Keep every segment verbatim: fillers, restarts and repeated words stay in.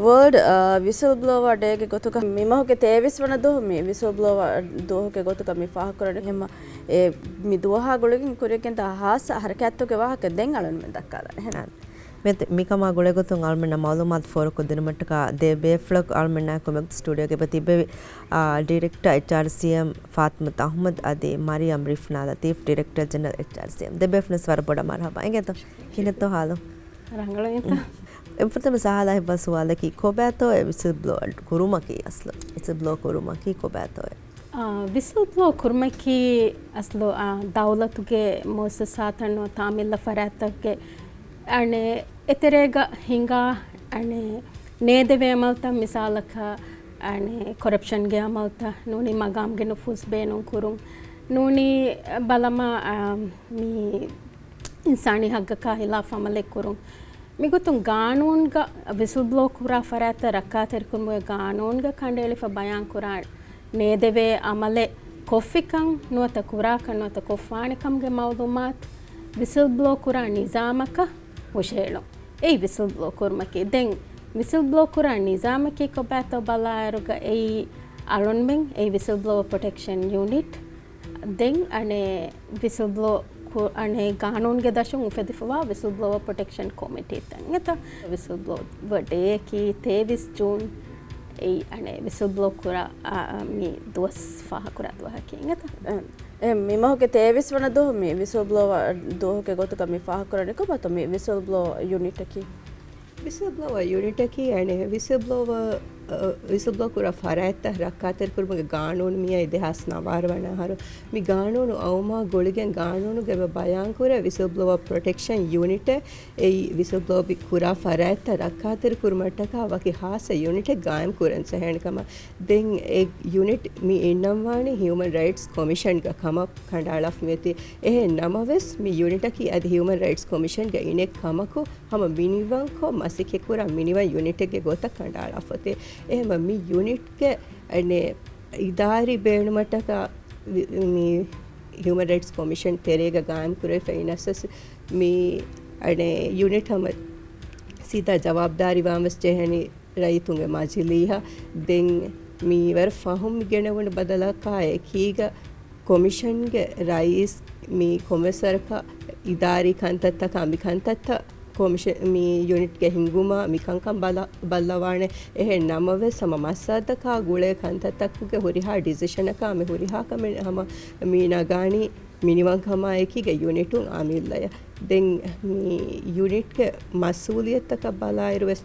ވޯލްޑް ވިސިލް ބްލޯވާ ޑޭގެ ގޮތުގަ މި މަހުގެ ތޭވީސް ވަނަ ދުވަހު މި ވިސިލް ބްލޯވާ ދުވަހުގެ ގޮތުގަ މި ފާހަގަކުރަނީ. ހަމަ އެ މި ދުވަހާ ގުޅިގެން ކުރިއަށް ގެންދާ ހާއްސަ ހަރަކާތްތަކުގެ ވާހަކަ ދެން އަޅުންމެން ދައްކާލާނެ. އާ، މިކަމާ ގުޅޭގޮތުން އަޅުމެންނަށް މައުލޫމާތު ފޯރުކޮށްދިނުމަށްޓަކާ ދެ ބޭފުޅަކު އަޅުމެންނާ ކުރިމަގު ސްޓޫޑިއޯގެ އެބަ ތިއްބެވި. އާ، ޑިރެކްޓަރ އެޗްއާރްސީއެމް ފާތިމަތު އަޙްމަދު އަދި މަރިޔަމް ރިފްނާ ލަތީފް، ޑިރެކްޓަރ ޖެނެރަލް އެޗްއާރްސީއެމް. ދެ ބޭފުޅުން ވަރަށް ބޮޑަށް މަރުޙަބާ. އިނގޭތޯ؟ ކިހިނެއްތޯ ޙާލު؟ ރަނގަޅު އިންތަ؟ އެ ފުރަތަމަ ސަހާލާ ހިތްވާ ސުވާލަކީ، ކޮބާތޯ އެ ވިސިލް ބްލޯ ކުރުމަކީ އަސްލު؟ ވިސިލް ބްލޯ ކުރުމަކީ ކޮބާތޯ އެ؟ އާ، ވިސިލް ބްލޯ ކުރުމަކީ އަސްލު، އާ، ދައުލަތުގެ މުއައްސަސާތައް ނުވަތަ އަމިއްލަ ފަރާތްތަކުގެ، އަނެއް، އެތެރޭގަ ހިނގާ، އަނެއް، ނޭދެވޭ އަމަލުތައް، މިސާލަކަށް، އަނެއް، ކޮރަޕްޝަންގެ އަމަލުތައް ނޫނީ މަގާމްގެ ނުފޫޒް ބޭނުން ކުރުން، ނޫނީ ބަލަމާ، އާ، މި އިންސާނީ ހައްގަކާ ހިލާފް އަމަލެއް ކުރުން. މިގޮތުން ގާނޫންގަ ވިސިލް ބްލޯ ކުރާ ފަރާތްތައް ރައްކާތެރިކުރުމުގެ ގާނޫންގަ ކަނޑައެޅިފަ ބަޔާން ކުރާ ނޭދެވޭ އަމަލެއް ކޮށްފިކަން ނުވަތަ ކުރާކަން ނުވަތަ ކޮށްފާނެކަމުގެ މައުލޫމާތު ވިސިލް ބްލޯ ކުރާ ނިޒާމަކަށް ހުށަހެޅުން. އެއީ ވިސިލް ބްލޯ ކުރުމަކީ. ދެން ވިސިލް ބްލޯ ކުރާ ނިޒާމަކީ ކޮބާތޯ ބަލާއިރުގަ އެއީ އަޅުންމެން އެއީ ވިސިލް ބްލޯވަ ޕްރޮޓެކްޝަން ޔުނިޓް. ދެން އަނެއް ވިސިލް ބްލޯ ކު-، އަނެއް ގާނޫނުގެ ދަށުން އުފެދިފަވާ ވިސިލް ބްލޯވަ ޕްރޮޓެކްޝަން ކޮމިޓީތައް އެތަ؟ ވިސިލް ބްލޯވަ ޑޭއަކީ ތޭވީސް ޖޫން އެއީ އަނެއް ވިސިލް ބްލޯ ކުރާ، އާ، އާ، މި ދުވަސް ފާހަގަކުރާ ދުވަހަކީ އެތަ؟ އެ، އެ، މި މަހުގެ ތޭވީސް ވަނަ ދުވަހު މި ވިސިލް ބްލޯވަ ދުވަހުގެ ގޮތުގަ މި ފާހަގަކުރަނީ ކޮބާތޯ މި ވިސިލް ބްލޯ ޔުނިޓަކީ؟ ވިސިލް ބްލޯވަ ޔުނިޓަކީ އަނެއް ވިސިލް ބްލޯވަ، އަ، ވިސިލް ބްލޯ ކުރާ ފަރާތްތައް ރައްކާތެރިކުރުމުގެ ގާނޫނު މިއައީ ދެހާސް ނަވާރަ ވަނަ އަހަރު. މި ގާނޫނު އައުމާ ގުޅިގެން ގާނޫނުގަ އެބަ ބަޔާންކުރޭ ވިސިލް ބްލޯވަ ޕްރޮޓެކްޝަން ޔުނިޓެއް އެއީ ވިސިލް ބްލޯ ކުރާ ފަރާތްތައް ރައްކާތެރިކުރުމަށްޓަކާ ވަކި ހާއްސަ ޔުނިޓެއް ގާއިމް ކުރަން ޖެހޭނެ ކަމަށް. ދެން އެ ޔުނިޓް މި އިންނަންވާނީ ހިއުމަން ރައިޓްސް ކޮމިޝަންގަ ކަމަށް ކަނޑައަޅާފަ މިއޮތީ. އެހެން ނަމަވެސް މި ޔުނިޓަކީ އަދި ހިއުމަން ރައިޓްސް ކޮމިޝަންގެ އިނެއް ކަމަކު ހަމަ މިނިވަންކޮށް މަސައްކަތްކުރާ މިނިވަން ޔުނިޓެއްގެ ގޮތަށް ކަނޑައަޅާފަ އޮތޭ. އެހެންމަ މި ޔުނިޓްގެ އަނެއް އިދާރީ ބޭނުމަށްޓަކާ ވި-، މި ހިއުމަން ރައިޓްސް ކޮމިޝަން ތެރޭގަ ގާއިމް ކުރެވިފަ އިނަސް މި އަނެއް ޔުނިޓް ހަމަ ސީދާ ޖަވާބުދާރީވާން ވެސް ޖެހެނީ ރައްޔިތުންގެ މަޖިލީހަށް. ދެން މި ވަރަށް ފަހުން މި ގެނެވުނު ބަދަލަކާ އެކީގަ ކޮމިޝަންގެ ރައީސް މި ކޮންމެސް ވަރަކަށް އިދާރީ ކަންތައްތަކާ މި ކަންތައްތައް ކޮމިޝަ-، މި ޔުނިޓްގެ ހިންގުމާ މި ކަންކަން ބަލަ-، ބައްލަވާނެ. އެހެން ނަމަވެސް ހަމަ މައްސަލަތަކާ ގުޅޭ ކަންތައްތަކުގެ ހުރިހާ ޑިސިޝަނަކާ މި ހުރިހާ ކަމެއް ހަމަ މި ނަގާނީ މިނިވަންކަމާއެކީގެ ޔުނިޓުން އަމިއްލަޔަށް. ދެން މި ޔުނިޓްގެ މަސްއޫލިއްޔަތުތަކަށް ބަލާއިރު ވެސް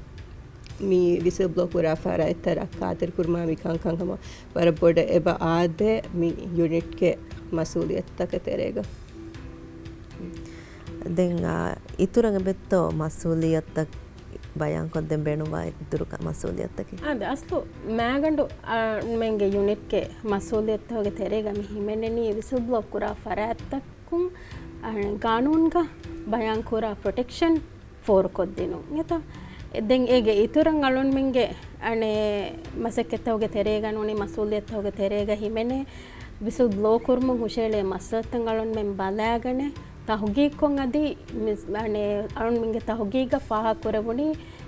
މި ވިސިލް ބްލޯ ކުރާ ފަރާތްތައް ރައްކާތެރިކުރުމާ މި ކަންކަން ހަމަ ވަރަށް ބޮޑަށް އެބަ އާދޭ މި ޔުނިޓްގެ މަސްއޫލިއްޔަތުތަކެއް ތެރޭގަ. ދެން، އާ، އިތުރަށް އެބައޮތްތޯ މަސްއޫލިއްޔަތުތައް ބަޔާންކޮށްދޭން ބޭނުންވާ އިތުރު ކަ-، މަސްއޫލިއްޔަތުތަކެއް؟ އާދެ، އަސްލު މާގަނޑު، އާ، މެންގެ ޔުނިޓްގެ މަސްއޫލިއްޔަތުތަކުގެ ތެރޭގަ މި ހިމެނެނީ ވިސިލް ބްލޯ ކުރާ ފަރާތްތަކުން، އާ، ގާނޫނުގަ ބަޔާންކުރާ ޕްރޮޓެކްޝަން ފޯރުކޮށްދިނުން. އެތަ؟ ދެން އޭގެ އިތުރަށް އަޅުންމެންގެ އަނެއް މަސައްކަތްތަކުގެ ތެރޭގަ ނޫނީ މަސްއޫލިއްޔަތުތަކުގެ ތެރޭގަ ހިމެނޭ ވިސިލް ބްލޯ ކުރުމުން ހުށައެޅޭ މައްސަލަތައް އަޅުންމެން ބަލާގަނެ ތަހުގީގުކޮށް އަދި މި-، އަނެއް އަޅުންމެންގެ ތަހުގީގަށް ފާހަގަކުރެވުނީ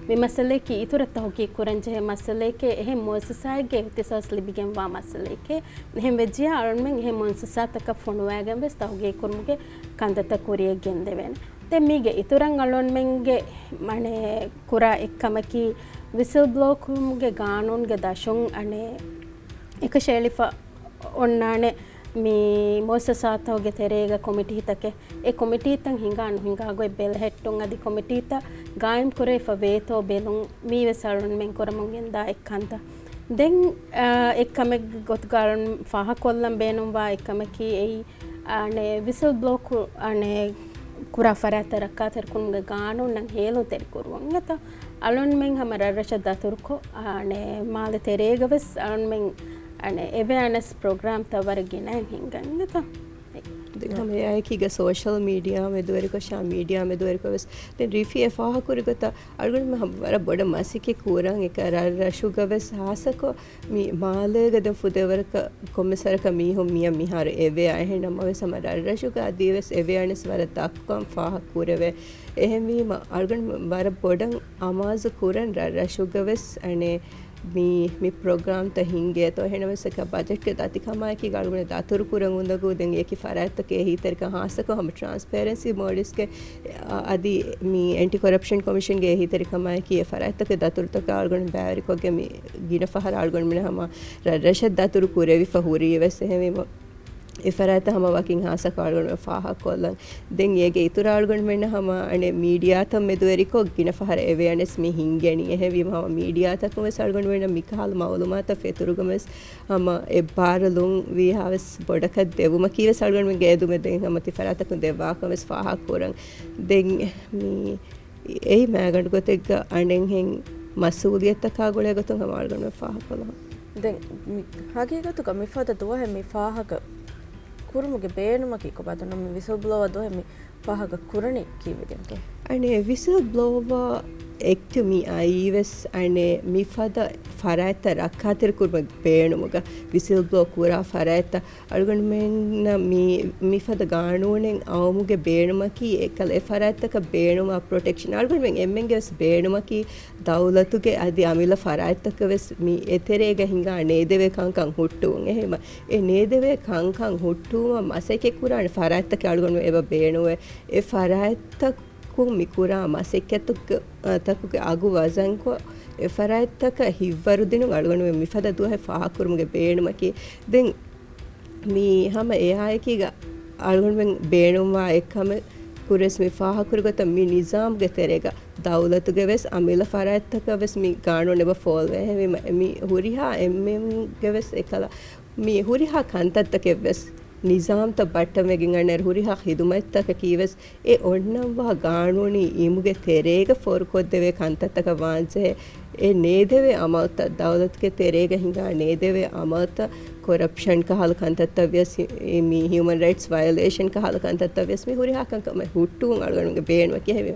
މި މައްސަލަޔަކީ އިތުރަށް ތަހުގީގު ކުރަންޖެހޭ މައްސަލައެކޭ، އެހެން މުއައްސަސާއެއްގެ އިހްތިސާސް ލިބިގެންވާ މައްސަލައެކޭ. އެހެން ވެއްޖިޔާ އަޅުންމެން އެހެން މުއައްސަސާތަކަށް ފޮނުވައިގެން ވެސް ތަހުގީގު ކުރުމުގެ ކަންތައްތައް ކުރިޔަށް ގެންދެވޭނެ. ދެން މީގެ އިތުރަށް އަޅުންމެންގެ މަނެ ކުރާ އެއްކަމަކީ، ވިސިލް ބްލޯ ކުރުމުގެ ގާނޫނުގެ ދަށުން އަނެއް އެކަށައެޅިފަ އޮންނާނެ މި މުއައްސަސާތަކުގެ ތެރޭގަ ކޮމިޓީތަކެއް. އެ ކޮމިޓީތައް ހިނގާ ނުހިނގާ ގޮތް ބެލެހެއްޓުން އަދި ކޮމިޓީތައް ގާއިމް ކުރެވިފަ ވޭތޯ ބެލުން މީވެސް އަޅުންމެން ކުރަމުން ގެންދާ އެއް ކަންތައް. ދެން، އާ، އެއްކަމެއް ގޮތުގަ އަޅުން ފާހަގަކޮށްލަން ބޭނުންވާ އެއްކަމަކީ އެއީ، އަނެއް ވިސިލް ބްލޯ ކު-، އަނެއް ކުރާ ފަރާތްތައް ރައްކާތެރިކުރުމުގެ ގާނޫނަށް ހޭލުންތެރިކުރުވުން. އެތަ؟ އަޅުންމެން ހަމަ ރަށްރަށަށް ދަތުރުކޮށް، އަނެއް މާލެ ތެރޭގަ ވެސް އަޅުންމެން އަނެއް އެވެއާނެސް ޕްރޮގްރާމްތައް ވަރަށް ގިނައިން ހިންގަން. އެތަ؟ ދެން ހަމަ އެއާއެކީގަ ސޯޝަލް މީޑިއާ މެދުވެރިކޮށް، ސޯޝަލް މީޑިއާ މެދުވެރިކޮށް ވެސް ދެން ރީފީ އެ ފާހަކުރި ގޮތަށް އަޅުގަނޑުމެން ހަމަ ވަރަށް ބޮޑަށް މަސައްކަތް ކުރަން އެކަ ރަށް ރަށުގަ ވެސް ހާއްސަކޮށް މި މާލޭގަ ދެން ފުދޭވަރަކަށް ކޮންމެސް ވަރަކަށް މީހުން މިއަށް މިހާރު އެވޭ އަހެން ނަމަވެސް ހަމަ ރަށްރަށުގަ އަދިވެސް އެވެއަނެސް ވަރަށް ދަށްކަން ފާހަގަ ކުރެވޭ. އެހެންވީމަ އަޅުގަނޑު ވަރަށް ބޮޑަށް އަމާޒު ކުރަން ރަށްރަށުގަ ވެސް އަނެއް މި، މި ޕްރޮގްރާމްތައް ހިންގޭތޯ. އެހެނަމަސް އެކަ ބަޖެޓްގެ ދަތިކަމާއެކީ އަޅުގަނޑު ދަތުރު ކުރަން އުނދަގޫ ދެން އެކި ފަރާތްތަކެއް އެހީތެރިކަން ހާއްސަކޮށް ހަމަ ޓްރާންސްޕޭރެންސީ މޯޑިސްގެ އަދި މި އެންޓި ކޮރަޕްޝަން ކޮމިޝަންގެ އެހީތެރިކަމާއެކީ އެ ފަރާތްތަކެއް ދަތުރުތަކާ އަޅުގަނޑު ބައިވެރިކޮށްގެން މި ގިނަ ފަހަރަށް އަޅުގަނޑުމެން ހަމަ ރަށްރަށަށް ދަތުރު ކުރެވިފަ ހުރީ ވެސް. އެހެންވީމަ އެ ފަރާތްތައް ހަމަ ވަކިން ހާއްސަކޮށް އަޅުގަނޑުމެން ފާހަގަކޮށްލަން. ދެން އޭގެ އިތުރަށް އަޅުގަނޑުމެންނަށް ހަމަ އަނެއް މީޑިއާތައް މެދުވެރިކޮށް ގިނަ ފަހަރަށް އެވެއަނެސް މި ހިންގެނީ. އެހެންވީމަ ހަމަ މީޑިއާތަކުން ވެސް އަޅުގަނޑުމެންނަށް މިކަހަލަ މައުލޫމާތައް ފެތުރުގަމެސް ހަމަ އެއްބާރުލުން ވީހާވެސް ބޮޑަކަށް ދެވުމަކީ ވެސް އަޅުގަނޑުމެންގެ އެދުމެއް ދެން ހަމަ ތި ފަރާތަކުން ދެއްވާކަން ވެސް ފާހަގަކުރަން. ދެން މި އެއީ މާގަނޑު ގޮތެއްގަ އަނެއްހެން މަސްއޫލިއްޔަތަކާ ގުޅޭ ގޮތުން ހަމަ އަޅުގަނޑުމެން ފާހަގަކޮށްލަން. ދެން މި ހަގީގަތުގަ މިފަދަ ދުވަހެއް މި ފާހަގަ ކުރުމުގެ ބޭނުމަކީ ކޮބާތޯ؟ މި ވިސަލް ބްލޯވާ ދުވަހެއް މި ފާހަގަ ކުރަނީ ކީއްވެގެންތޯ؟ އަނެއް ވިސަލް ބްލޯވާ އެކްޓް މި އައީ ވެސް އަނެއް މިފަދަ ފަރާތްތައް ރައްކާތެރިކުރުމަށް ބޭނުމުގަ ވިސަލް ބްލޯ ކުރާ ފަރާތްތައް އަޅުގަނޑުމެންނަށް މި، މިފަދަ ގާނޫނެއް އައުމުގެ ބޭނުމަކީ، އެކަލަ އެ ފަރާތްތަކަށް ބޭނުންވާ ޕްރޮޓެކްޝަން. އަޅުގަނޑުމެން އެންމެންގެ ވެސް ބޭނުމަކީ، ދައުލަތުގެ އަދި އަމިއްލަ ފަރާތްތަކަށް ވެސް މި އެތެރޭގަ ހިނގާ ނޭދެވޭ ކަންކަން ހުއްޓުވުން. އެހެންވީމަ، އެ ނޭދެވޭ ކަންކަން ހުއްޓުވުމަށް މަސައްކަތް ކުރާނެ ފަރާތްތަކެއް އަޅުގަނޑު އެބަ ބޭނުންވޭ. އެ ފަރާތްތަކުން މި ކުރާ މަސައްކަތުގެ، ތަކުގެ އަގު ވަޒަންކޮށް، އެ ފަރާތްތަކަށް ހިތްވަރުދިނުން އަޅުގަނޑުމެން މިފަދަ ދުވަހެއް ފާހަގަކުރުމުގެ ބޭނުމަކީ. ދެން މި ހަމަ އެއާއެކީގަ އަޅުގަނޑުމެން ބޭނުންވާ އެއްކަމެއް ކުރިޔަސް މި ފާހަގަކުރި ގޮތަށް މި ނިޒާމްގެ ތެރޭގަ ދައުލަތުގެ ވެސް އަމިއްލަ ފަރާތްތަކަށް ވެސް މި ގާނޫނު އެބަ ފޯލްވޭ. އެހެންވީމަ، މި ހުރިހާ އެންމެންގެ ވެސް އެކަލަ މި ހުރިހާ ކަންތައްތަކެއް ވެސް ނިޒާމްތައް ބައްޓަންވެގެން އަންނަ ހުރިހާ ޚިދުމަތްތަކަކީ ވެސް އެ އޮންނަންވާ ގާނޫނީ އިމުގެ ތެރޭގަ ފޯރުކޮށްދެވޭ ކަންތައްތަކަށް ވާންޖެހޭ. އެ ނޭދެވޭ އަމަލުތައް، ދައުލަތުގެ ތެރޭގަ ހިނގާ ނޭދެވޭ އަމަލުތައް، ކޮރަޕްޝަން ކަހަލަ ކަންތައްތައް ވިޔަސް، މި ހިއުމަން ރައިޓްސް ވަޔޮލޭޝަން ކަހަލަ ކަންތައްތައް ވިޔަސް، މި ހުރިހާ ކަންކަމެއް ހުއްޓުވުން އަޅުގަނޑުގެ ބޭނުމަކީ. އެހެންވެ،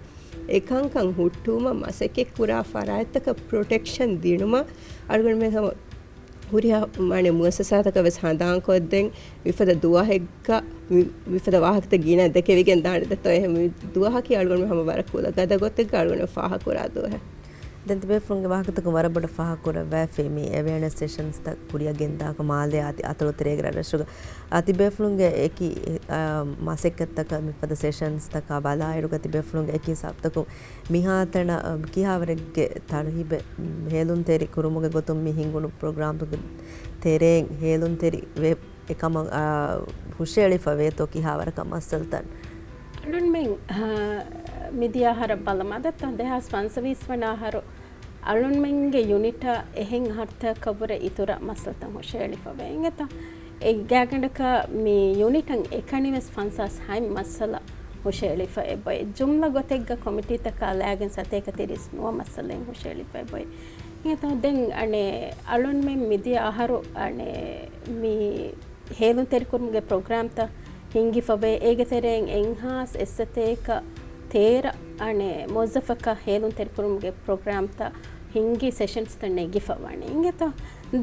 އެ ކަންކަން ހުއްޓުވުމަށް މަސައްކަތް ކުރާ ފަރާތްތަކަށް ޕްރޮޓެކްޝަން ދިނުމަށް އަޅުގަނޑުމެން ހަމަ ހުރިހާ މާނަ މުއައްސަސާތަކަށް ވެސް ހަނދާންކޮށްދޭން މިފަދަ ދުވަހެއްގަ މި، މިފަދަ ވާހަކަތައް ގިނަ ދެކެވިގެން ދާނެ ދެއްތޯ؟ އެހެން މި ދުވަހަކީ އަޅުގަނޑު ހަމަ ވަރަށް ކުލަ ގަދަ ގޮތެއްގަ އަޅުގަނޑު ފާހަގަކުރާ ދުވަހެއް. ދެން ތިބޭފުޅުންގެ ވާހަކަތަކުން ވަރަށް ބޮޑަށް ފާހަގަކުރައްވައިފި މި އެވެއަރނެސް ސެޝަންސްތައް ކުރިއަށް ގެންދާކަށް މާލެ އަދި އަތޮޅު ތެރޭގެ ރަށްރަށުގަ. އާ، ތިބޭފުޅުންގެ އެކި، އާ، މަސައްކަތްތަކަށް މިފަދަ ސެޝަންސްތަކާ ބަލާއިރުގަ ތިބޭފުޅުންގެ އެކި ހިސާބުތަކުން މިހާތަނަށް، އަ، ކިހާވަރެއްގެ ތަރުހީބެއް، މް، ހޭލުންތެރި ކުރުމުގެ ގޮތުން މި ހިނގުނު ޕްރޮގްރާމްތަކުގެ ތެރެއިން ހޭލުންތެރި ވެ އެކަމަށް، އާ، ހުށައެޅިފަ ވޭތޯ ކިހާވަރަކަށް މައްސަލަތައް؟ އަޅުންމެން، އާ، މިދިޔަ އަހަރަށް ބަލަމާ ދެއްތޯ، ދެހާސް ފަންސަވީސް ވަނަ އަހަރު އަޅުންމެންގެ ޔުނިޓަށް އެހެން އަހަރުތަކަށްވުރެ އިތުރަށް މައްސަލަތައް ހުށައެޅިފަވޭ އިނގޭތޯ. އެ ގާތްގަނޑަކަށް މި ޔުނިޓަށް އެކަނިވެސް ފަންސާސް ހަތް މައްސަލަ ހުށައެޅިފަ އެބައޮތް. ޖުމްލަ ގޮތެއްގަ ކޮމިޓީތަކާ ލާގެން ސަތޭކަ ތިރީސް ނުވަ މައްސަލައެއް ހުށައެޅިފަ އެބައޮތް. އިނގޭތޯ، ދެން އަނެއް އަޅުންމެން މިދިޔަ އަހަރު އަނެއް މި ހޭލުންތެރިކުރުމުގެ ޕްރޮގްރާމްތައް ހިންގިފަވޭ. އޭގެ ތެރެއިން އެއްހާސް އެއްސަތޭކަ ތޭރަ އަނެއް މުވައްޒަފަކަށް ހޭލުންތެރިކުރުމުގެ ޕްރޮގްރާމްތައް ހިންގި ސެޝަންސްތައް ނެގިފަ ވަނީ އިނގޭތޯ.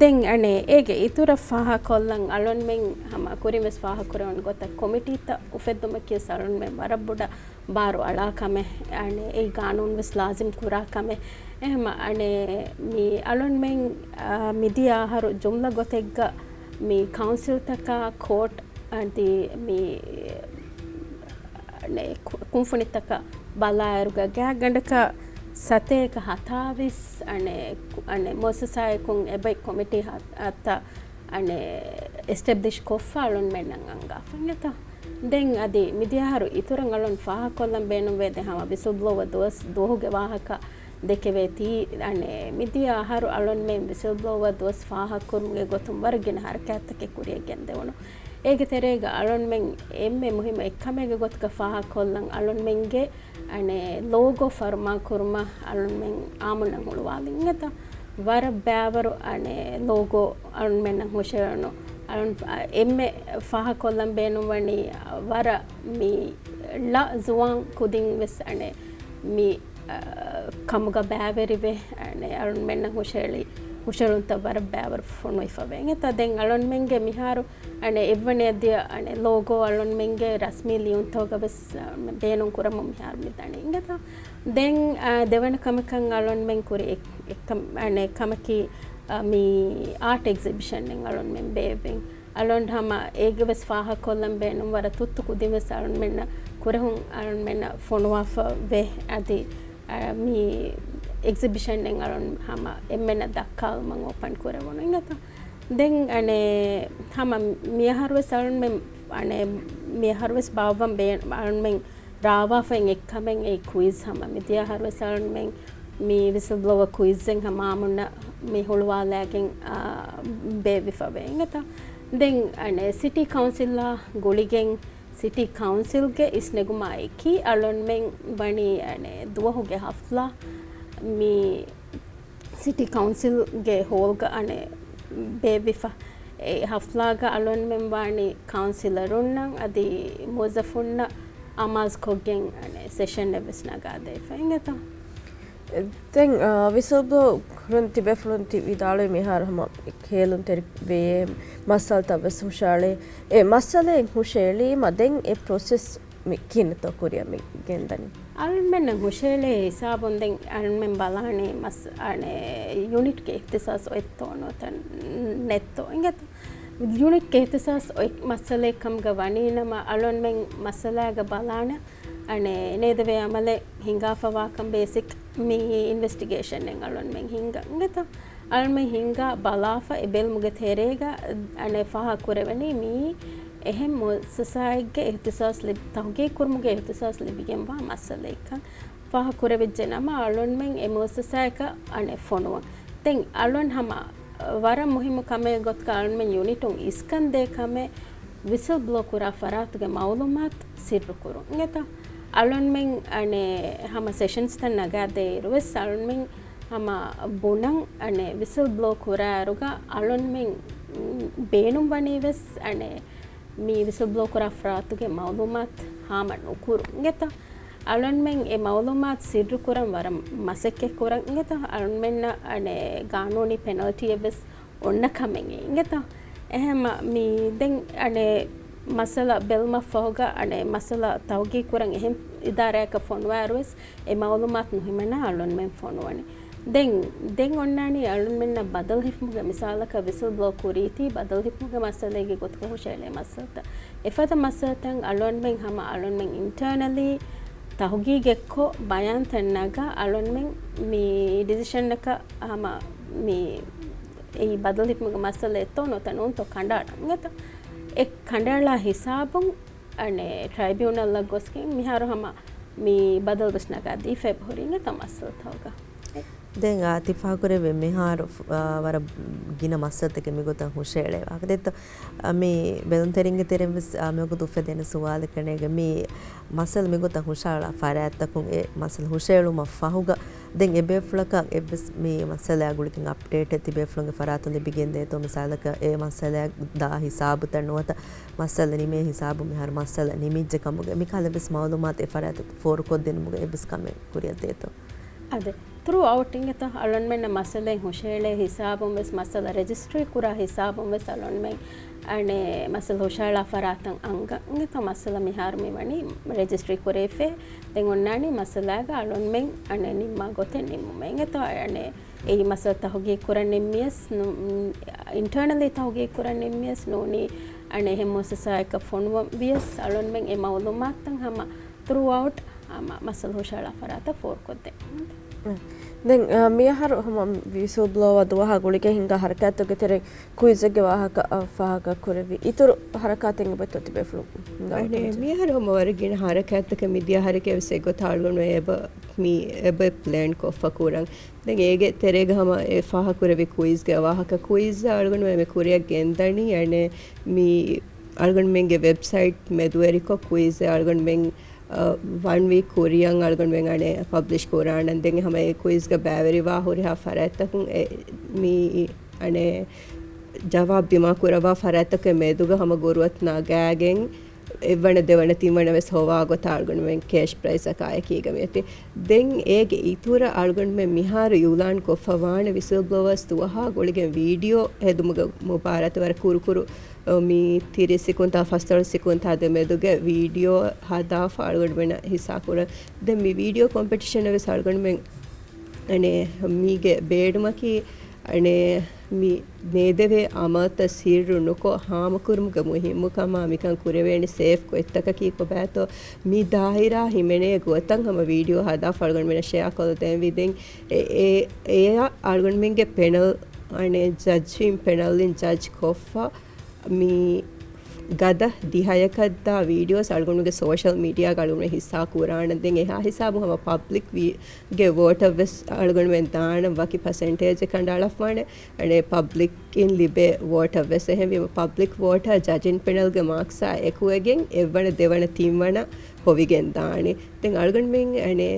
ދެން އަނެއް އޭގެ އިތުރަށް ފާހަގަކޮށްލަން އަޅުންމެން ހަމަ ކުރިން ވެސް ފާހަގަކުރެވުނު ގޮތަށް ކޮމިޓީތައް އުފެއްދުމަކީ ވެސް އަޅުންމެން ވަރަށް ބޮޑަށް ބާރު އަޅާ ކަމެއް، އަނެއް އެއީ ގާނޫނު ވެސް ލާޒިމް ކުރާ ކަމެއް. އެހެމަ އަނެއް މި އަޅުންމެން، އާ، މިދިޔަ އަހަރު ޖުމްލަ ގޮތެއްގަ މި ކައުންސިލްތަކާ ކޯޓް އަދި މި އަނެއް ކު-، ކުންފުނިތަކަށް ބަލާއިރުގަ ގާތްގަނޑަކަށް ސަތޭކަ ހަތާވީސް އަނެއް ކު-، އަނެއް މުއައްސަސާއެކުން އެބައި ކޮމިޓީ ހަ-، ހަތަށް އަނެއް އެސްޓެބްލިޝް ކޮށްފަ އަޅުންމެންނަށް އަންގާފަ އިނގޭތޯ. ދެން އަދި މިދިޔަ އަހަރު އިތުރަށް އަޅުން ފާހަގަކޮށްލަން ބޭނުންވޭ ދެ ހަމަ ވިސިލް ބްލޯވަ ދުވަސް ދުވަހުގެ ވާހަކަ ދެކެވޭތީ، އަނެއް މިދިޔަ އަހަރު އަޅުންމެން ވިސިލް ބްލޯވަ ދުވަސް ފާހަގަކުރުމުގެ ގޮތުން ވަރަށް ގިނަ ހަރަކާތްތަކެއް ކުރިއަށް ގެންދެވުނު. އޭގެ ތެރޭގަ އަޅުންމެން އެންމެ މުހިއްމު އެއްކަމެއްގެ ގޮތުގަ ފާހަގަކޮށްލަން އަޅުންމެންގެ އަނެއް ލޯގޯ ފަރުމާކުރުމަށް އަޅުންމެން އާއްމުންނަށް ހުޅުވާލި އިނގޭތަ؟ ވަރަށް ބައިވަރު އަނެއް ލޯގޯ އަޅުންމެންނަށް ހުށައެޅުނު އަޅުން އެންމެ ފާހަގަކޮށްލަން ބޭނުންވަނީ ވަރަށް މި ޅަ ޒުވާން ކުދިން ވެސް އަނެއް މި ކަމުގަ ބައިވެރިވެ، އަނެއް އަޅުންމެންނަށް ހުށައެޅި ހުށައެޅުންތައް ވަރަށް ބައިވަރު ފޮނުވިފަވޭ. އިނގޭތަ؟ ދެން އަޅުންމެންގެ މިހާރު އަނެއް އެއްވަނައަށް ދިޔަ އަނެއް ލޯގޯ އަޅުންމެންގެ ރަސްމީ ލިޔުންތަކުގަ ވެސް ބޭނުން ކުރަމުން މިހާރު މި ދަނީ. އިނގޭތަ؟ ދެން ދެވަނަ ކަމަކަށް އަޅުންމެން ކުރި އެއް، އެއް ކަމް، އަނެއް ކަމަކީ މި އާޓް އެގްޒިބިޝަނެއް އަޅުންމެން ބޭއްވިން. އަޅުން ހަމަ އޭގެ ވެސް ފާހަގަކޮށްލަން ބޭނުން ވަރަށް ތުއްތު ކުދިން ވެސް އަޅުންމެންނަށް ކުރެހުން އަޅުންމެންނަށް ފޮނުވާފަ ވޭ. އަދި މި އެގްޒިބިޝަނެއް އަޅުން ހަމަ އެންމެންނަށް ދައްކާލުމަށް އޯޕަން ކުރެވުނު. އިނގޭތަ؟ ދެން އަނެއް ހަމަ މިއަހަރު ވެސް އަޅުންމެން އަނެއް މިއަހަރު ވެސް ބާއްވަން ބޭ، އަޅުންމެން ރާވާފައި އެއްކަމެއް އެއީ ކުއިޒް. ހަމަ މިދިޔަ އަހަރު ވެސް އަޅުންމެން މި ވިސްލް ބްލޯވަ ކުއިޒެއް ހަމަ އާއްމުންނަށް މި ހުޅުވާލައިގެން ބޭއްވިފަވޭ. އިނގޭތަ؟ ދެން އަނެއް ސިޓީ ކައުންސިލާ ގުޅިގެން ސިޓީ ކައުންސިލްގެ އިސްނެގުމާ އެކީ އަޅުންމެން ވަނީ އަނެއް ދުވަހުގެ ހަފްލާ މި ސިޓީ ކައުންސިލްގެ ހޯލްގަ އަނެއް ބޭއްވިފަ. އެ ހަފްލާގަ އަޅުންމެން ވާނީ ކައުންސިލަރުންނަށް އަދި މުވައްޒަފުންނަށް އަމާޒުކޮށްގެން އަނެއް ސެޝަންއެއް ވެސް ނަގާދެވިފަ. އިނގޭތަ؟ ދެން ވިސްލް ބްލޯ ކުރަން ތިބޭފުޅުން ތި ވިދާޅުވި މިހާރު ހަމަ ހޭލުންތެރި ވެޔޭ މައްސަލަތައް ވެސް ހުށައެޅޭ. އެ މައްސަލައެއް ހުށައެޅީމަ ދެން އެ ޕްރޮސެސް މި ކިހިނެއްތޯ ކުރިއަށް މި ގެންދަނީ؟ އަޅުންމެންނަށް ހުށައެޅޭ ހިސާބުން ދެން އަޅުންމެން ބަލާނީ މަސް، އަނެއް ޔުނިޓްގެ އިހްތިސާސް އޮތްތޯ ނުވަތަ ނެތްތޯ. އިނގޭތަ؟ ޔުނިޓްގެ އިހްތިސާސް އޮތް މައްސަލައެއް ކަމުގަ ވަނީނަމަ އަޅުންމެން މައްސަލާގަ ބަލާނެ، އަނެއް ނޭދެވޭ އަމަލެއް ހިނގާފަވާކަން ބޭސިކް މި އިންވެސްޓިގޭޝަނެއް އަޅުންމެން ހިންގަ، އިނގޭތަ؟ އަޅުމެން ހިންގާ ބަލާފަ އެ ބެލުމުގެ ތެރޭގަ އަނެއް ފާހަގަ ކުރެވެނީ މިއީ އެހެން މުއައްސަސާއެއްގެ އިހްތިސާސް ލިބި، ތަހުގީގު ކުރުމުގެ އިހްތިސާސް ލިބިގެންވާ މައްސަލައެއްކަން ފާހަގަ ކުރެވިއްޖެ ނަމަ، އަޅުންމެން އެ މުއައްސަސާއަކަށް އަނެއް ފޮނުވަން. ދެން އަޅުން ހަމަ ވަރަށް މުހިއްމު ކަމެއް ގޮތަކަށް އަޅުންމެން ޔުނިޓުން އިސްކަންދޭ ކަމެއް ވިސްލް ބްލޯ ކުރާ ފަރާތުގެ މައުލޫމާތު ސިއްރު ކުރުން. އިނގޭތަ؟ އަޅުންމެން އަނެއް ހަމަ ސެޝަންސްތައް ނަގާދޭއިރު ވެސް އަޅުންމެން ހަމަ ބުނަން އަނެއް ވިސްލް ބްލޯ ކުރާއިރުގަ އަޅުންމެން ބޭނުންވަނީ ވެސް އަނެއް މި ވިސްލް ބްލޯ ކުރާ ފަރާތުގެ މައުލޫމާތު ހާމަ ނުކުރުން. އިނގޭތަ؟ އަޅުންމެން އެ މައުލޫމާތު ސިއްރު ކުރަން ވަރަށް މަސައްކަތް ކުރަން. އިނގޭތަ؟ އަޅުންމެންނަށް އަނެއް ގާނޫނީ ޕެނަލްޓީއެއް ވެސް އޮންނަ ކަމެއް. އިނގޭތަ؟ އެހެން މި ދެން އަނެއް މައްސަލަ ބެލުމަށްފަހުގަ އަނެއް މައްސަލަ ތަހުގީގު ކުރަން އެހެން އިދާރާއަކަށް ފޮނުވާއިރު ވެސް އެ މައުލޫމާތު ނުހިމެނޭ އަޅުންމެން ފޮނުވަނީ. ދެން، ދެން އޮންނާނީ އަޅުންމެންނަށް ބަދަލު ހިފުމުގެ މިސާލަކަށް ވިސްލް ބްލޯ ކުރީތީ ބަދަލު ހިފުމުގެ މައްސަލައިގެ ގޮތުގަ ހުށައެޅޭ މައްސަލަތައް. އެފަދަ މައްސަލަތައް އަޅުންމެން ހަމަ އަޅުންމެން އިންޓަރނަލީ ތަހުގީގެއްކޮށް ބަޔާންތައް ނަގާ އަޅުންމެން މި ޑިސިޝަނަކަށް ހަމަ މި އެއީ ބަދަލު ހިފުމުގެ މައްސަލައެއްތޯ ނުވަތަ ނޫންތޯ ކަނޑައަޅަން. އެތަ އެ ކަނޑައަޅާ ހިސާބުން އަނެއް ޓްރައިބިއުނަލްއަށް ގޮސްގެން މިހާރު ހަމަ މި ބަދަލު ވެސް ނަގާ ދީފަ އެބަހުރި އިނގޭތަ މައްސަލަތަކުގަ. ދެން އާ ތި ފާހަގަކުރެއްވި މިހާރު، އާ، ވަރަށް ގިނަ މައްސަލަތަކެއް މިގޮތަށް ހުށައެޅޭ ވާހަކަ ދެއްތޯ. އާ، މި ބެލުންތެރިންގެ ތެރެއިން ވެސް، އާ، މިވަގުތު އުފެދޭނެ ސުވާލެއް ކަނޑޭގެ މި މައްސަލަ މިގޮތަށް ހުށައަޅާ ފަރާތްތަކުން އެ މައްސަލަ ހުށައެޅުމަށް ފަހުގަ ދެން އެބޭފުޅަކަށް އެއްވެސް މި މައްސަލައާ ގުޅިގެން އަޕްޑޭޓެއް ތިބޭފުޅުންގެ ފަރާތުން ލިބިގެން ދޭތޯ؟ މިސާލަކަށް އެ މައްސަލައާ ދާ ހިސާބުތައް ނުވަތަ މައްސަލަ ނިމޭ ހިސާބު މިހާރު މައްސަލަ ނިމިއްޖެ ކަމުގެ މިކަހަލަ ވެސް މައުލޫމާތު އެ ފަރާތަށް ފޯރުކޮށްދިނުމުގެ އެއްވެސް ކަމެއް ކުރިއަށް ދޭތޯ؟ އާދެ، ތްރޫއައުޓް އިނގޭތަ އަޅުންމެންނަށް މައްސަލައެއް ހުށައެޅޭ ހިސާބުން ވެސް މައްސަލަ ރެޖިސްޓްރީ ކުރާ ހިސާބުން ވެސް އަޅުންމެން އަނެއް މައްސަލަ ހުށައަޅާ ފަރާތަށް އަންގަ އިނގޭތަ މައްސަލަ މިހާރު މިވަނީ ރެޖިސްޓްރީ ކުރެވިފަ. ދެން އޮންނާނީ މައްސަލާގަ އަޅުންމެން އަނެއް ނިންމާ ގޮތެއް ނިންމުމެއް އިނގޭތަ އަނެއް އެއީ މައްސަލަ ތަހުގީގު ކުރަން ނިންމިޔަސް ނު-، އިންޓަރނަލީ ތަހުގީގު ކުރަން ނިންމިޔަސް ނޫނީ އަނެއް އެހެން މުއައްސަސާއަކަށް ފޮނުވަން ވިޔަސް އަޅުންމެން އެ މައުލޫމާތުތައް ހަމަ ތްރޫއައުޓް ހަމަ މައްސަލަ ހުށައަޅާ ފަރާތަށް ފޯރުކޮށްދޭން. ދެން، އަ، މިއަހަރު ހަމަ ވިސްލް ބްލޯވާ ދުވަހާ ގުޅިގެން ހިނގާ ހަރަކާތްތަކުގެ ތެރެއިން ކުއިޒެއްގެ ވާހަކަ، އަ، ފާހަގަ ކުރެއްވި. އިތުރު ހަރަކާތެއް އެބައޮތްތޯ ތިބޭފުޅުން ހިނގާ މިއަހަރު ހަމަ ވަރަށް ގިނަ ހަރަކާތްތަކެއް މިދިޔަ ހަރަކާތް ވެސް އެގޮތަށް އަޅުގަނޑު އެބަ، މި އެބަ ޕްލޭން ކޮށްފަ ކުރަން. ދެން އޭގެ ތެރޭގަ ހަމަ އެ ފާހަގަ ކުރެއްވި ކުއިޒްގެ ވާހަކަ ކުއިޒް އަޅުގަނޑު މި ކުރިއަށް ގެންދަނީ އަނެއް މި އަޅުގަނޑުމެންގެ ވެބްސައިޓް މެދުވެރިކޮށް ކުއިޒް އަޅުގަނޑުމެން، އަ، ވަން ވީކް ކުރިއަށް އަޅުގަނޑުމެން އަނެއް ޕަބްލިޝް ކުރާނަން. ދެން ހަމަ އެ ކުއިޒްގަ ބައިވެރިވާ ހުރިހާ ފަރާތްތަކުން އެ، މި އަނެއް ޖަވާބު ދިމާ ކުރައްވާ ފަރާތްތަކުގެ މެދުގަ ހަމަ ގުރުއަތު ނަގާގެން، އެއްވަނަ ދެވަނަ ތިންވަނަ ވެސް ހޮވާ ގޮތަށް އަޅުގަނޑުމެން ކޭޝް ޕްރައިޒަކާ އެކީގަ މިއޮތީ. ދެން އޭގެ އިތުރަށް އަޅުގަނޑުމެން މިހާރު އިއުލާން ކޮށްފަ ވާނެ ވިސިލް ބްލޯވާސް ދުވަހާ ގުޅިގެން ވީޑިއޯ ހެދުމުގެ މުބާރާތު ވަރަށް ކުރުކުރު، މި ތިރީސް ސިކުންތާ ފަސްދޮޅަސް ސިކުންތާ ދެމެދުގެ ވީޑިއޯ ހަދާފަ އަޅުގަނޑުމެންނަށް ހިއްސާ ކުރަން. ދެން މި ވީޑިއޯ ކޮމްޕެޓިޝަނަށް ވެސް އަޅުގަނޑުމެން އަނެ މީގެ ބޭނުމަކީ، އަނެ މި ނޭދެވޭ އަމަލުތައް ސިއްރު ނުކޮށް ހާމަކުރުމުގެ މުހިއްމުކަމާ މިކަން ކުރެވޭނެ ސޭފް ގޮތްތަކަކީ ކޮބާތޯ، މި ދާއިރާ ހިމެނޭ ގޮތަށް ހަމަ ވީޑިއޯ ހަދާފަ އަޅުގަނޑުމެންނަށް ޝެއާ ކޮށްލަދޭންވީ. ދެން އެ، އެ، އެއަށް އަޅުގަނޑުމެންގެ ޕެނަލް، އަނެ ޖަޖް އިން ޕެނަލް އިން ޖަޖް ކޮށްފަ، މި ގަދަ ދިހަޔަކަށްދާ ވީޑިއޯސް އަޅުގަނޑުގެ ސޯޝަލް މީޑިއާގަ އަޅުގަނޑު ހިއްސާ ކުރާނަން. ދެން އެހާ ހިސާބު ހަމަ ޕަބްލިކް ވީ، ގެ ވޯޓަށް ވެސް އަޅުގަނޑުމެން ދާނަން ވަކި ޕަސެންޓޭޖެއް ކަނޑައަޅަފާނެ. އަނެ ޕަބްލިކްއިން ލިބޭ ވޯޓަށް ވެސް. އެހެންވީމަ ޕަބްލިކް ވޯޓަށް ޖަޖިން ޕެނަލްގެ މާކްސާ އެކުވެގެން އެއްވަނަ ދެވަނަ ތިންވަނަ ހޮވިގެން ދާނެ. ދެން އަޅުގަނޑުމެން އަނެ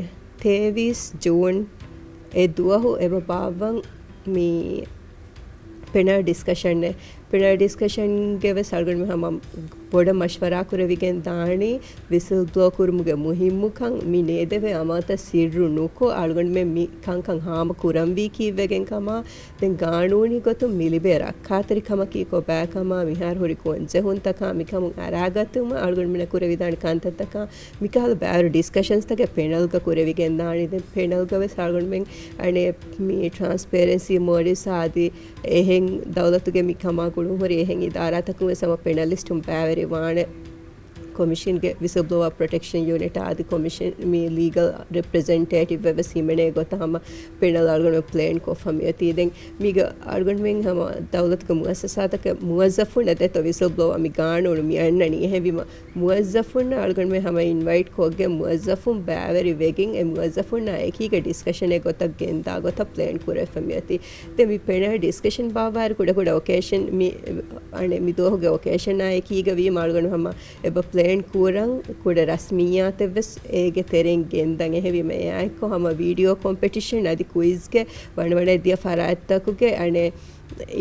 ތޭވީސް ޖޫން އެ ދުވަހު އެބަ ބާއްވަން މި ޕެނަލް ޑިސްކަޝަންއެއް. ޕެނަލް ޑިސްކަޝަންގެ ވެސް އަޅުގަނޑުމެން ހަމަ ބޮޑަށް މަޝްވަރާ ކުރެވިގެން ދާނީ ވިސިލް ބްލޯ ކުރުމުގެ މުހިއްމުކަން، މި ނޭދެވޭ އަމަލުތައް ސިއްރު ނުކޮށް އަޅުގަނޑުމެން މި ކަންކަން ހާމަ ކުރަންވީ ކީއްވެގެން ކަމާ، ދެން ގާނޫނީ ގޮތުން މި ލިބޭ ރައްކާތެރިކަމަކީ ކޮބާކަމާ، މިހާރު ހުރި ގޮންޖެހުންތަކާ މިކަމުން އަރާގަތުމަށް އަޅުގަނޑުމެންނަށް ކުރެވިދާނެ ކަންތައްތަކާ، މިކަހަލަ ބައިވަރު ޑިސްކަޝަންސްތަކެއް ޕެނަލްގަ ކުރެވިގެން ދާނީ. ދެން ޕެނަލްގަ ވެސް އަޅުގަނޑުމެން އަނެ މި ޓްރާންސްޕޭރެންސީ މޯލިސް އާދި އެހެން ދައުލަތުގެ މި ކަމާ ގުޅުންހުރި އެހެން އިދާރާތަކުން ވެސް ހަމަ ޕެނަލިސްޓުން ބައިވެރިވާނެ. ކޮމިޝަންގެ ވިސިލް ބްލޯވާ ޕްރޮޓެކްޝަން ޔުނިޓް އާދި ކޮމިޝަން މި ލީގަލް ރެޕްރެޒެންޓޭޓިވް އެއް ވެސް ހިމެނޭ ގޮތަށް ހަމަ ޕެނަލް އަޅުގަނޑު ޕްލޭން ކޮށްފަ މިއޮތީ. ދެން މީގަ އަޅުގަނޑުމެން ހަމަ ދައުލަތުގެ މުއައްސަސާތަކެއް މުވައްޒަފުންނަށް ދެތޯ ވިސިލް ބްލޯވާ މި ގާނޫނު މި އަންނަނީ. އެހެންވީމަ މުވައްޒަފުންނަށް އަޅުގަނޑުމެން ހަމަ އިންވައިޓް ކޮށްގެން މުވައްޒަފުން ބައިވެރި ވެގެން އެ މުވައްޒަފުންނާ އެކީގަ ޑިސްކަޝަނެއް ގޮތަށް ގެންދާ ގޮތަށް ޕްލޭން ކުރެވިފަ މިއޮތީ. ދެން މި ޕެނަލް ޑިސްކަޝަން ބާއްވާއިރު ކުޑަކުޑަ އޮކޭޝަން މި، އަނެ، މި ދުވަހުގެ އޮކޭޝަނާ އެކީގަ ވީމަ އަޅުގަނޑު ހަމަ އެބަ ޕްލޭން ކުރަން ކުޑަ ރަސްމިއްޔާތެއް ވެސް އޭގެ ތެރެއިން ގެންދަން. އެހެންވީމަ އެއާއެކު ހަމަ ވީޑިއޯ ކޮމްޕެޓިޝަން އަދި ކުއިޒްގެ ވަނަވަނައިދިޔަ ފަރާތްތަކުގެ އަނެ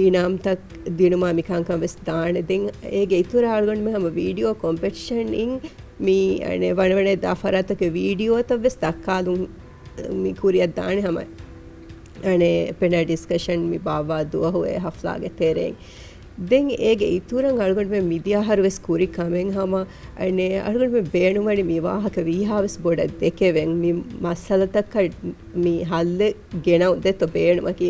އިނާމްތައް ދިނުމާ މި ކަންކަން ވެސް ދާނެ. ދެން އޭގެ އިތުރަށް އަޅުގަނޑުމެން ހަމަ ވީޑިއޯ ކޮމްޕެޓިޝަން އިން މި އަނެ ވަނަވަނައިދާ ފަރާތްތަކެއް ވީޑިއޯތައް ވެސް ދައްކާލުން މި ކުރިއަށް ދާނެ ހަމަ އަނެ ޕެނަލް ޑިސްކަޝަން މި ބާއްވާ ދުވަހު އެ ހަފްލާގެ ތެރެއިން. ދެން އޭގެ އިތުރަށް އަޅުގަނޑުމެން މިދިޔަ އަހަރު ވެސް ކުރި ކަމެއް ހަމަ، އަނެ، އަޅުގަނޑުމެން ބޭނުންވަނީ މި ވާހަކަ ވީހާވެސް ބޮޑަށް ދެކެވެން، މި މައްސަލަތަކަށް މި ހައްލެއް ގެނައު ދެތޯ ބޭނުމަކީ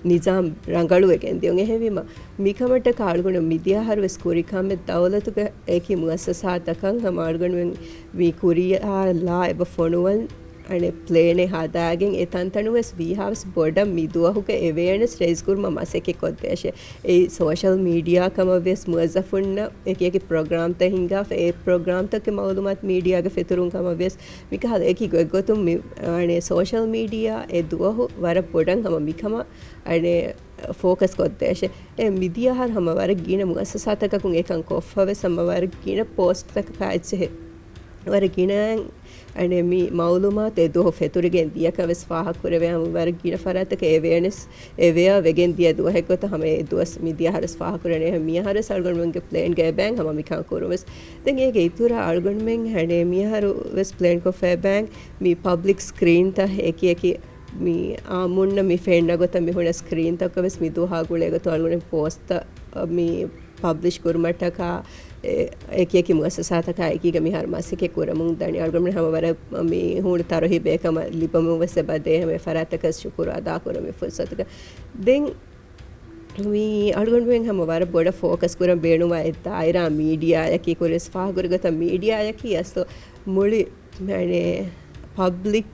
ނިޒާމް ރަނގަޅުވެގެން ދިޔުން. އެހެންވީމަ، މިކަމަށްޓަކާ އަޅުގަނޑު މިދިޔަ އަހަރު ވެސް ކުރި ކަމެއް ދައުލަތުގެ އެކި މުއައްސަސާތަކަށް ހަމަ އަޅުގަނޑުމެން މި ކުރިއަށް ލާ އެބަ ފޮނުވަން އަނެއް ޕްލޭނެއް ހަދާގެން އެ ތަންތަނު ވެސް ވީހާވެސް ބޮޑަށް މި ދުވަހުގެ އެވޭނެސް ރޭސް ކުރުމަށް މަސައްކަތް ކޮށްދޭށޭ. އެއީ ސޯޝަލް މީޑިއާ ކަމަށް ވެސް މުވައްޒަފުންނަށް އެކި އެކި ޕްރޮގްރާމްތައް ހިންގާފަ، އެ ޕްރޮގްރާމްތަކުގެ މައުލޫމާތު މީޑިއާގެ ފެތުރުން ކަމަށް ވެސް މިކަހަލަ އެކި ގޮތްގޮތުން މި، އަނެ، ސޯޝަލް މީޑިއާ އެ ދުވަހު ވަރަށް ބޮޑަށް ހަމަ މިކަމަށް، އަނެ، ފޯކަސް ކޮށްދޭށޭ. އެ މިދިޔަ އަހަރު ހަމަ ވަރަށް ގިނަ މުއައްސަސާތަކަކުން އެކަން ކޮށްފަ ވެސް ހަމަ ވަރަށް ގިނަ ޕޯސްޓްތަކަކާ އެއްޗެހި ވަރަށް ގިނަ އަނެ މި މައުލޫމާތު އެ ދުވަހު ފެތުރިގެން ދިޔަކަށް ވެސް ފާހަގަކުރެވޭ ހަމަ ވަރަށް ގިނަ ފަރާތަކަށް އެވޭނެސް އެވެއާ ވެގެން ދިޔަ ދުވަހެއް ގޮތަށް ހަމަ އެ ދުވަސް މި ދިޔަ އަހަރު ވެސް ފާހަގަކުރަނީ. މި އަހަރު ވެސް އަޅުގަނޑުމެންގެ ޕްލޭންގައި ބައިން ހަމަ މިކަން ކުރުން ވެސް. ދެން އޭގެ އިތުރަށް އަޅުގަނޑުމެން އަނެ މި އަހަރު ވެސް ޕްލޭން ކޮށްފައި ބައިން މި ޕަބްލިކް ސްކްރީންތައް އެކި އެކި މި އާއްމުންނަށް މި ފެންނަ ގޮތަށް މި ހުންނަ ސްކްރީންތަކަށް ވެސް މި ދުވަހާ ގުޅޭ ގޮތުން އަޅުގަނޑު ޕޯސްޓްތައް މި ޕަބްލިޝް ކުރުމަށްޓަކާ، އެ، އެކި އެކި މުއައްސަސާތަކާ އެކީގަ މިހާރު މަސައްކަތް ކުރަމުން ދަނީ. އަޅުގަނޑުމެން ހަމަ ވަރަށް މި ހޫނު ތަރުހީބެއް ކަމަށް ލިބަމުން ވެސް އެބަ ދޭ ހަމަ އެ ފަރާތަކަށް ޝުކުރު އަދާ ކުރަން މި ފުރުސަތުގަ. ދެން މި އަޅުގަނޑުމެން ހަމަ ވަރަށް ބޮޑަށް ފޯކަސް ކުރަން ބޭނުންވާ އެއް ދާއިރާ މީޑިއާއަކީ ކުރިޔަސް ފާހަގަކުރި ގޮތަށް މީޑިއާއަކީ އަސްލު މުޅި އަނެ ޕަބްލިކް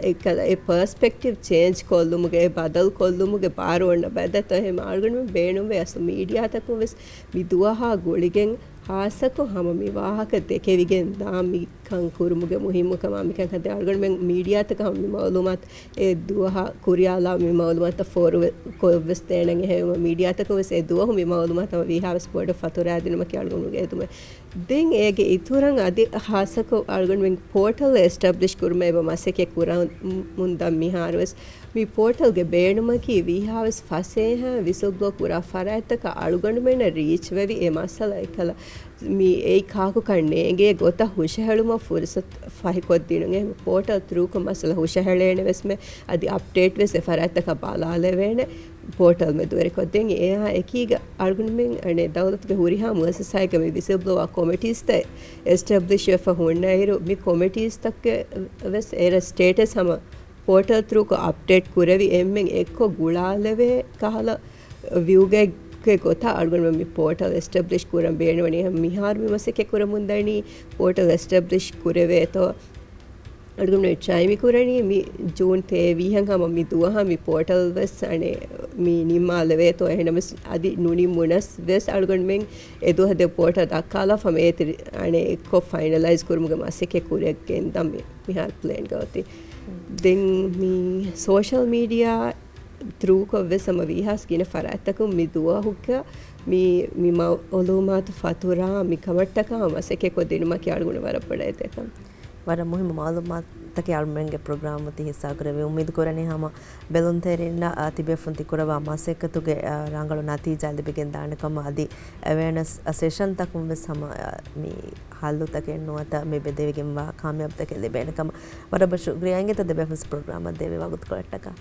އެކަލަ އެ ޕަރސްޕެކްޓިވް ޗޭންޖް ކޮށްލުމުގެ، އެ ބަދަލު ކޮށްލުމުގެ ބާރު އޮންނަ ބައެއް ދަތަ ހެމަ އަޅުގަނޑުމެން ބޭނުންވޭ އަސްލު މީޑިއާތަކުން ވެސް މި ދުވަހާ ގުޅިގެން ހާއްސަކޮށް ހަމަ މި ވާހަކަ ދެކެވިގެން ދާ މި ކަން ކުރުމުގެ މުހިއްމުކަމާ މިކަން ހަދޭ އަޅުގަނޑުމެން މީޑިއާތަކަށް ހަމަ މި މައުލޫމާތު އެ ދުވަހާ ކުރިޔާލާ މި މައުލޫމާތަށް ފޯރު ކޮށްވެސް ދޭނަން އެހެންވީމަ މީޑިއާތަކުން ވެސް އެ ދުވަހު މި މައުލޫމާތު ހަމަ ވީހާވެސް ބޮޑަށް ފަތުރައިދިނުމަކީ އަޅުގަނޑުގެ އެދުމެއް. ދެން އޭގެ އިތުރަށް އަދި ހާއްސަކޮށް އަޅުގަނޑުމެން ޕޯޓަލް އެސްޓަބްލިޝް ކުރުމަށް އެބަ މަސައްކަތް ކުރަމުން ދަން މިހާރުވެސް. މި ޕޯޓަލްގެ ބޭނުމަކީ ވީހާވެސް ފަސޭހައިން ވިސްލްބްލޯ ކުރާ ފަރާތްތަކަށް އަޅުގަނޑުމެންނަށް ރީޗްވެވި އެ މައްސަލަ އެކަލަ މި އެއީ ކާކުކަން ނޭނގޭ ގޮތަށް ހުށަހެޅުމަށް ފުރުސަތު ފަހިކޮށްދިނުން. އެހެން ޕޯޓަލް ތްރޫކޮށް މައްސަލަ ހުށަހެޅޭނެ ވެސްމެ އަދި އަޕްޑޭޓް ވެސް އެ ފަރާތްތަކަށް ބަލާލެވޭނެ ޕޯޓަލްމެ ދުވެރިކޮށްދޭން. އެއާ އެކީގަ އަޅުގަނޑުމެން އަނެއް ދައުލަތުގެ ހުރިހާ މުއައްސަސާއެއްގަ މި ވިސްލްބްލޯއާ ކޮމިޓީސްތައް އެސްޓެބްލިޝް ވެފަ ހުންނައިރު، މި ކޮމިޓީސްތަކެއް ވެސް އޭރަށް ސްޓޭޓަސް ހަމަ ޕޯޓަލް ތްރޫކޮށް އަޕްޑޭޓް ކުރެވި އެންމެން އެއްކޮށް ގުޅާލެވޭ ކަހަލަ ވިއުގެ ގޮތަށް އަޅުގަނޑުމެން މި ޕޯޓަލް އެސްޓެބްލިޝް ކުރަން ބޭނުންވަނީ. މިހާރު މި މަސައްކަތް ކުރަމުންދަނީ ޕޯޓަލް އެސްޓެބްލިޝް ކުރެވޭތޯ. އަޅުގަނޑު ޓްރައި މި ކުރަނީ މި ޖޫން ތޭވީހަށް ހަމަ މި ދުވަހަށް މި ޕޯޓަލް ވެސް އަނެއް މި ނިންމާލެވޭތޯ. އެހެނަމަސް އަދި ނުނިމުނަސް ވެސް އަޅުގަނޑުމެން އެ ދުވަހު ދެ ޕޯޓަލް ދައްކާލާފަ މޭތި އަނެއް އެއްކޮށް ފައިނަލައިޒް ކުރުމުގެ މަސައްކަތް ކުރިއަށް ގެންދަން މި މިހާރު ޕްލޭންގަ އޮތީ. ދެން މި ސޯޝަލް މީޑިއާ ތްރޫކޮށް ވެސް ހަމަ ވީހާސް ގިނަ ފަރާތްތަކުން މި ދުވަހުގަ މި، މި މައުލޫމާތު ފަތުރާ މި ކަމަށްޓަކާ މަސައްކަތް ކޮށްދިނުމަކީ އަޅުގަނޑު ވަރަށް ބޮޑަށް އެދޭ ކަމެއް. ވަރަށް މުހިއްމު މައުލޫމާތުތަކެއް އަޅުމެންގެ ޕްރޮގްރާމް އޮތީ ހިއްސާކުރެވި. އުއްމީދު ކުރަނީ ހަމަ ބެލުންތެރިންނަށް، އާ، ތިބޭފުން ތި ކުރައްވާ މަސައްކަތުގެ، އާ، ރަނގަޅު ނަތީޖާ ލިބިގެން ދާނެ ކަމަށް އަދި އެވެއަރނަސް ސެޝަންތަކުން ވެސް ހަމަ، އާ، މި ހައްލުތަކެއް ނުވަތަ މި ބެދެވިގެންވާ ކާމިޔާބުތަކެއް ލިބޭނެ ކަމަށް. ވަރަށް ބޮޑަށް ޝުކުރިއްޔާ އިނގޭތޯ ދެބޭފުޅުން ޕްރޮގްރާމަށް ދެވި ވަގުތުކޮޅަށްޓަކާ.